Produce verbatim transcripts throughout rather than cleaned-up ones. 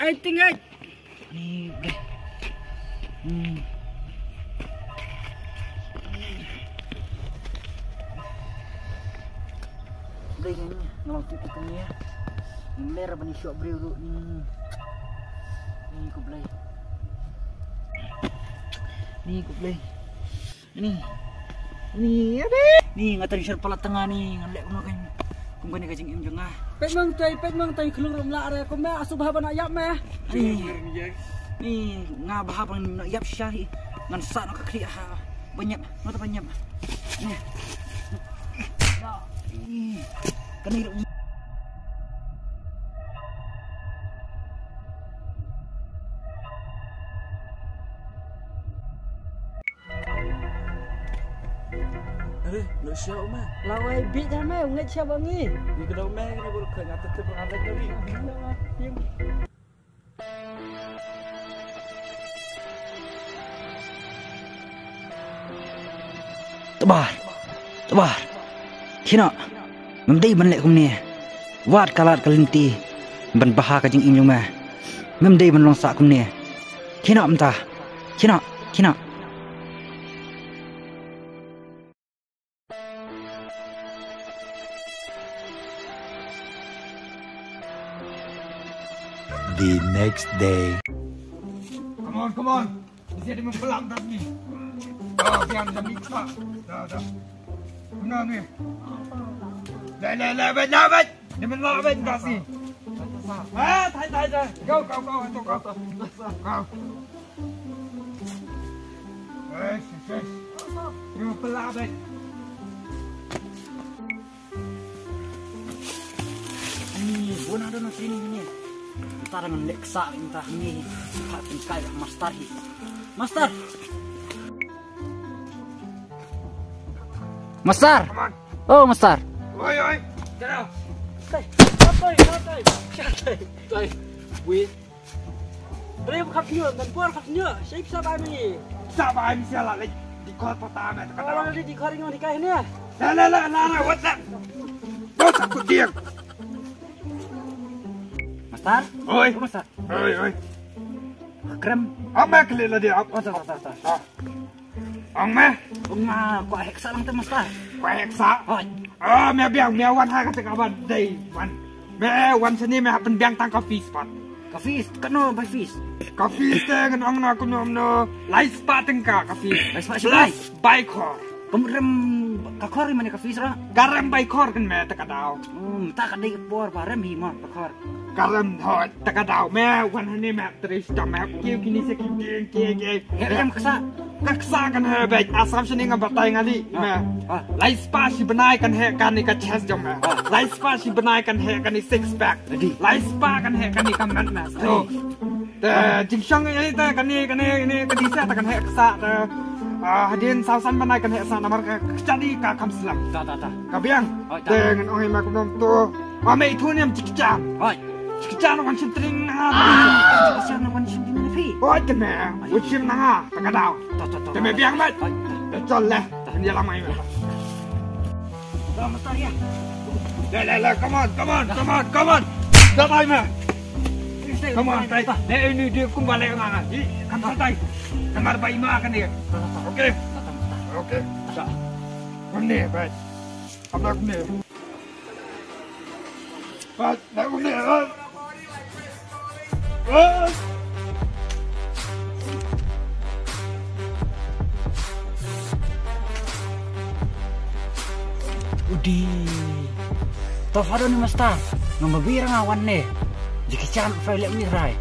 Ai, ting ai. Ni, Blei. Hmm. Blei, ni, nga long tip ïa kane. Ni ler ban ïa shoh briew ruh ni. Ni ko Blei. Ni ko Blei. Ni. Ni, ade. Ni nga tang shar palat tang nga ni, nga leh kumno kan. Kum kane ka jingim jong nga. Peit mang tai, peit mang tai, khlur rum la re, kumno asuba haba na ïap me. Ni. Ni, nga ba haba na ïap sha hi. Ngan sa na ka khlieh ha. Ban ïap, nga ta ban ïap. Ni. Ni. Kane ruh. Are, no siya uma. Lawai bit ha me, ngait siya bangi. Ni ka daw me, ni bor ka ngata te pang alat kami. Tbar. Tbar. Kino. Mem dei ban leh kumne. Wat ka lad ka lynti ban bha ka jingim jong me. Mem dei ban long sah kumne. Kino mynta. Kino, kino. The next day. Come on, come on. Bisa dia mempelang dah ni. Ah, biar dia miksa. Dah, dah. Mana ni? Dah, dah, dah, dah, dah. Dia menolak, dah, dah, dah. Ah, thai, thai, thai. Go, go, go, go, go. Go. Yes, yes, yes. Dia menolak, dah. Ni, bona don training ni. Ntar ngan leh ksa ntar ni. Ka tingkai master hi. Master. Master. Come on. Oh, master. Oi, oi. Get out. Tai, tai, tai, tai. Tai. Wait. Bre, khap nyo, nan por khap nyo. Shape sa ba mi. Sa ba mi sa la leh. Di khor pata me ta ka. Ala di khor nyo di kai ne. La, la, la, la, la, what the? What the fuck, dear? Master? Oi. Oh, master. Oi, oi. Krem. Apa kali la dia? Apa? Oh, ta, ta, ta, ta. Ah. Ong me? Ong nga kwah heksa lang te, master. Kwah heksa? Hoi. Ah, me biang, me wan ha kata ka ban dei wan. Me wan sini me hap pynbiang tang ka fees pat. Ka fees, kano bai fees? Ka fees te ngan ong na kumno kumno. Lai spah tyngka ka fees. Lai spah shi bai. Plus bai khor. Pynrem ka khor mane ka fees ra? Ka rem bai khor kan me ta ka daw. Hmm, ta ka dei por ba rem hi ma ka khor. Ka rem hoi ta ka daw me wan hani me. Tris jong me, kiew kini se ki ding, kiew, kiew. He, em ksa. Ka ksa kan he bek, asam sini ngam batai ngali, me. Ah. Lai spah shi bnai kan he kani ka chest jong me. Ah. Lai spah shi bnai kan he kani six pack. Adi. Lai spah kan he kani ka mat me. So, te, jingshong ei te kani, kani, kani, kani se te kan he ksa te. Ah, hadien saw san bnai kan he ksa namar ka, ka jadi ka kham slem. Ta, ta, ta. Ka biang. Oi, ta. Te ngan ong ei me kumno to. Wa me itu niam jingkjan. Oi. Jingkjan wan shim tring na. Ah. Jingkjan wan shim tring na phi. Oi, te me. Wan shim na nga. Ta ka daw. To, to, to. Te me biang mat. Oi. Te chol le. Ni la mai me. To, master ya. Le, le, le. Come on, come on, come on, come on. Da bai me. Come on, tai. Ne ini dia kum balik nga. Di, kan tai. Kamar bai ma kan dia. Okay. Okay. Sa. Kumne, bai. Abla kumne. Pat, na kumne, ah. Ah. Udi. To fado ni master. Ngam ba bir nga wan ne. Jackie Chan fai lek mi rai.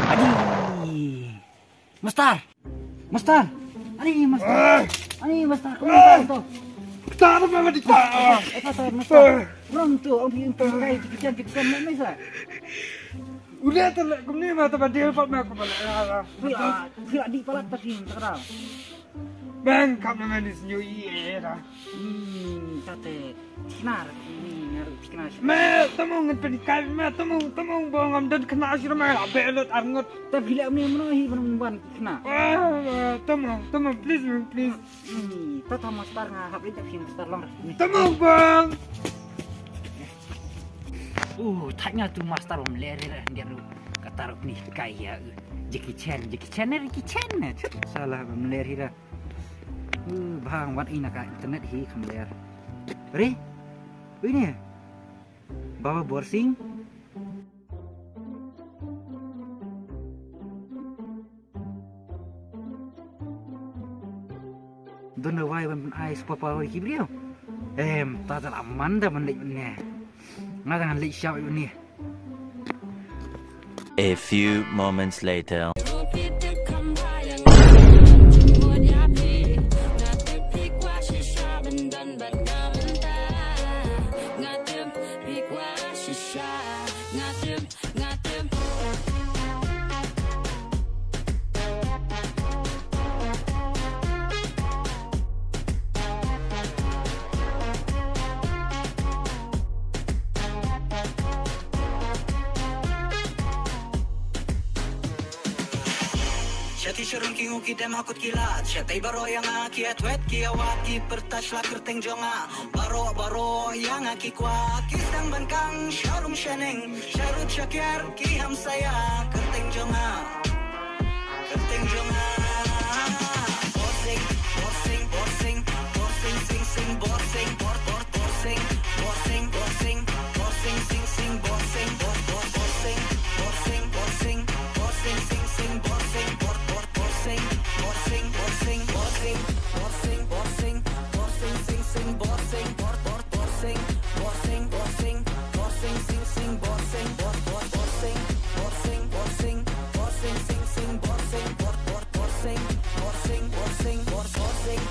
Adi. Master. Master. Ani, master. Ah. Ani, master. Kemana to? Kita ada apa di kita? Apa to, master? Belum tu, om pin pin kai kita kita mai mai sa. Udah tu lah, kemana mata badil pat me aku balik. Pula, pula di palat pati, tak ada. Bang kap na mani snyu i era. Hmm, tate. Tikna ra ni ngar tikna shi. Me, tamo ngan panikai, me, tamo, tamo bang am dan kena shi ramai, abe lot arngot. Ta bila ni mano hi ban ban tikna. Ah, tamo, tamo, please, man, please. Hmm, ta ta master nga hap ita film star long. Tamo bang. Uh, thanya tu master bam leri ra dia ru. Kata ru ni kai ya. Jackie Chan, Jackie Chan, Jackie Chan. Salah bam leri ra. Uh, bang wat ina ka internet hi kham ler. Re? Ui ne? Baba Borsing? Don da wai ban ai superpower ki briew. Em, ta ta la manda ban leit ne. Nga da ngan leit shap ne. A few moments later. Shati sharun ki ngu ki dem hakut ki lad. Shatai baro yang a ki atwet ki awat ki pertas la kerteng jonga. Baro baro yang a ki kwa ki sang ban kang sharum shaneng. Sharut shakir ki hamsaya kerteng jonga. Kerteng jonga. Borsing, borsing, borsing, borsing, sing, sing, borsing, bor, bor, borsing, borsing, borsing, borsing, sing, sing, borsing, bor, bor, borsing, borsing, borsing, borsing, sing, sing, borsing, bor, bor, borsing, borsing, borsing, borsing, borsing, borsing, borsing, sing, sing, borsing, bor, bor, borsing, borsing, borsing, borsing, sing, sing, borsing, bor, bor, borsing, borsing, borsing, borsing, sing, sing, borsing, bor, bor, borsing, borsing, borsing, bor, borsing,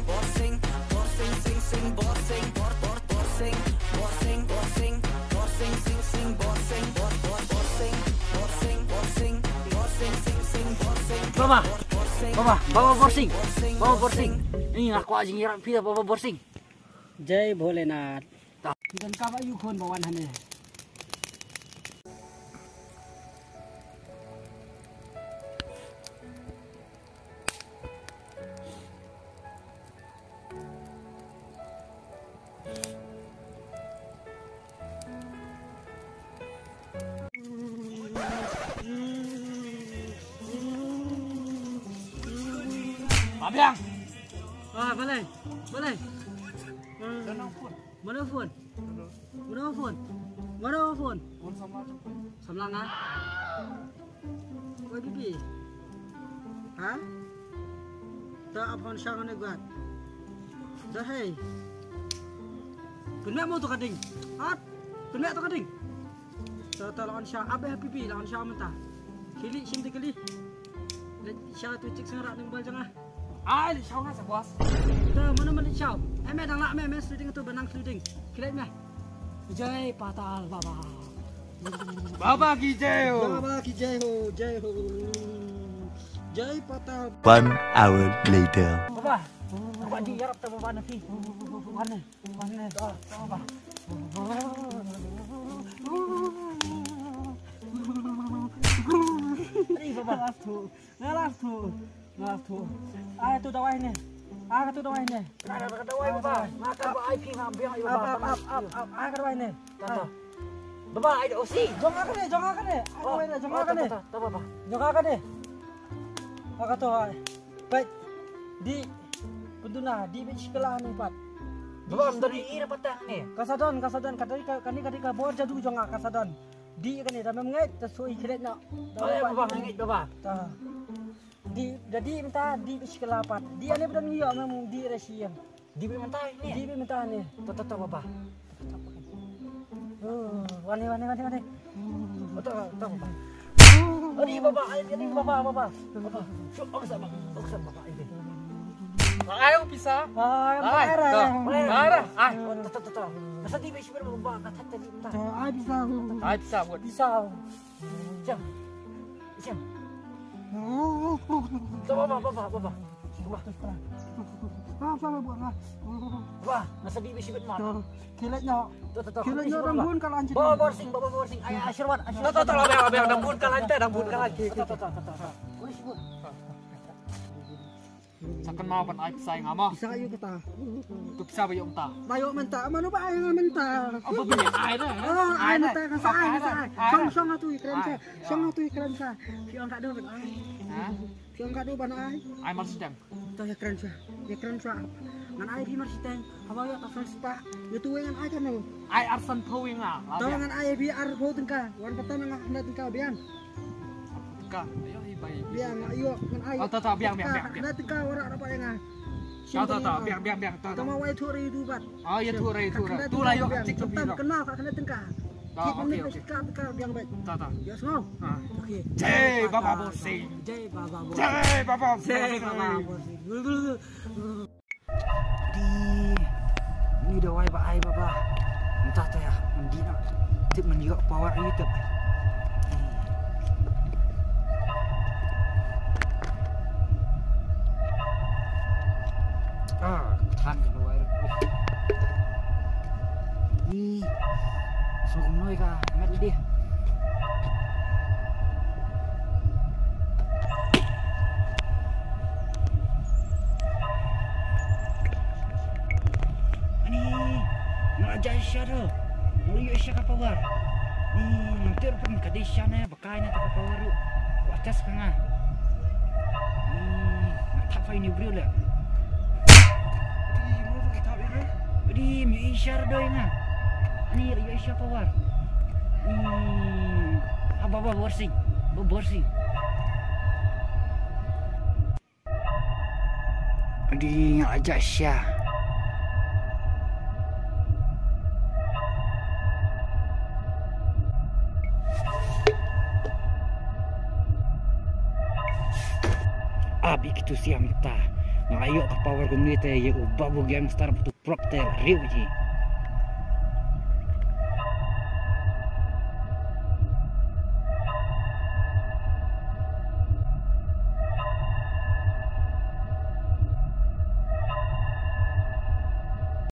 borsing, borsing, sing, sing, borsing, bor, bor, borsing, borsing, borsing, borsing, sing, sing, borsing, bor, bor, borsing, borsing, borsing, borsing, sing, sing, borsing, Baba, bor, borsing, Baba, Baba Borsing, borsing, Baba Borsing. Borsing. Ni nga kwah jingïarap phi da Baba Borsing. Jai Bholenath. Ki don kaba ïu khun ba wan hangne. Abiang. Ah, balai. Balai. Mano phone? Mano phone? Mano phone? Samla nga. Oi bibi. Ha? Ta ap hon shang ne gat. Da hei. Pynmeh mo to ka ding. At. Pynmeh to ka ding. Ta ta la on sha ap eh bibi la on sha mynta. Kili shim te kili. Le sha tu chik sang rak ding bal janga. Ai, li shaw nga sa kwas. Te mano mano li shaw. Eh, me dang lah me, me sliding tu benang sliding. Kilet me. Jai Patal Baba. Baba ki jai ho. Baba ki jai ho, jai ho. Jai Patal. One hour later. Baba. Baba di yarap ta baba nanti. Mana? Mana? Ah, Baba. Ni Baba. Ngalas tu. Ngalas tu. Ai tu dawai ne. Ai tu dawai ne. Ada dawai ba. Makan ba ai pi ma biang ai ba. Ap ap ap. Ai dawai ne. Tata. Baba ai osi. Jong ka ne, jong ka ne. Ai dawai ne, jong ka ne. Tata baba. Jong ka ne. Aka to ai. Pet. Di. Punduna di bit sikala ni pat. Baba am dari ira patang ne. Kasadon, kasadon kadai ka kani kadai ka bor jadu jong ka kasadon. Di kane da mem ngeit ta soi kret na. Baba ngeit baba. Ta. Di da di mynta di bishkela pat. Di ane bdan ngi yo mem di ra shi yem. Di mynta ne. Di mynta ne. Ta ta ta baba. Wane wane wane wane. Ta ta baba. Ani baba, ani baba baba. Baba. Shuk oksa baba. Oksa baba ini. Ai pisa. Ai. Ai. Ai. Kasa di bishkela baba kata tadi mynta. Ai pisa. Ai pisa buat. Pisa. Jam. Jam. Baba baba baba. Ba, ba, ba, ba. Ba, nasa bibi sibit ma. To, kilat nyo. To, to, to. Kilat nyo dang bun kalan. Ba, ba, Borsing, ba, ba, Borsing. Ai, Ashirwad, Ashirwad. To, to, to, abang, abang, dang bun kalan te, dang bun kalan. To, to, to, to, to. Oi, sibit. Sa kan ma ban ai pisa nga ma. Pisa ïa kata. Tu pisa ba ïoh mynta. Ba ïoh mynta. Mano ba ai nga mynta. Apa bini ai dah? Oh, ai mynta kan sa ai, sa ai. Shong, shong atu ïa kren sa. Shong atu ïa kren sa. Phi ong ka do ban ai. Ha? Phi ong ka do ban ai. Ai mar siteng. To ïa kren sa. Ïa kren sa. Ngan ai phi mar siteng. Haba ïoh ta san spah. Ïa tu ngan ai kano. Ai ar san phew ïa nga. To ngan ai phi ar phew tyngka. Wan patan nga hynda tyngka biang. Ka, ayo, hi bai. Biang, ayo, ngan ai. Oh, ta, ta, biang, biang, biang, biang. Hynda tyngka wara rapat ïa nga. Ta, ta, ta, biang, biang, biang, ta, ta. Tama wai thu ri du bat. Ah, ïa thu ri, thu ri. Tu la ïoh tik tu biang. Kena ka hynda tyngka. Ah, okey, okey. Ka, ka biang bai. Ta, ta. Ïa sngew. Ah. Okey. Jai Baba Borsing. Jai Baba Borsing. Jai Baba Borsing. Jai Baba Borsing. Di, ni da wai ba ai ba ba. Mynta ta ïa, ngan dih noh. Tip ngan ïoh power ïa tip. Ah, than ka wai. Ni, sngewbha noi ka met di. Ani, nga la jai sha do. Nga la ïoh sha ka power. Ni, nang ter pun ka dei sha ne, ba kai ne ta ka power ruh. Wa test ka nga. Ni, nga thap fa ini briew le. Di, mo ki thap ïa. Di, mi ishar do ïa nga. Ani, la ïoh sha power. Ni, aba ba Borsing. Ba Borsing. Di nga ajak sha. Abi kitu siam ta. Nga ïoh ka power kumne te ïa u babu gangster tu prop te riu ji.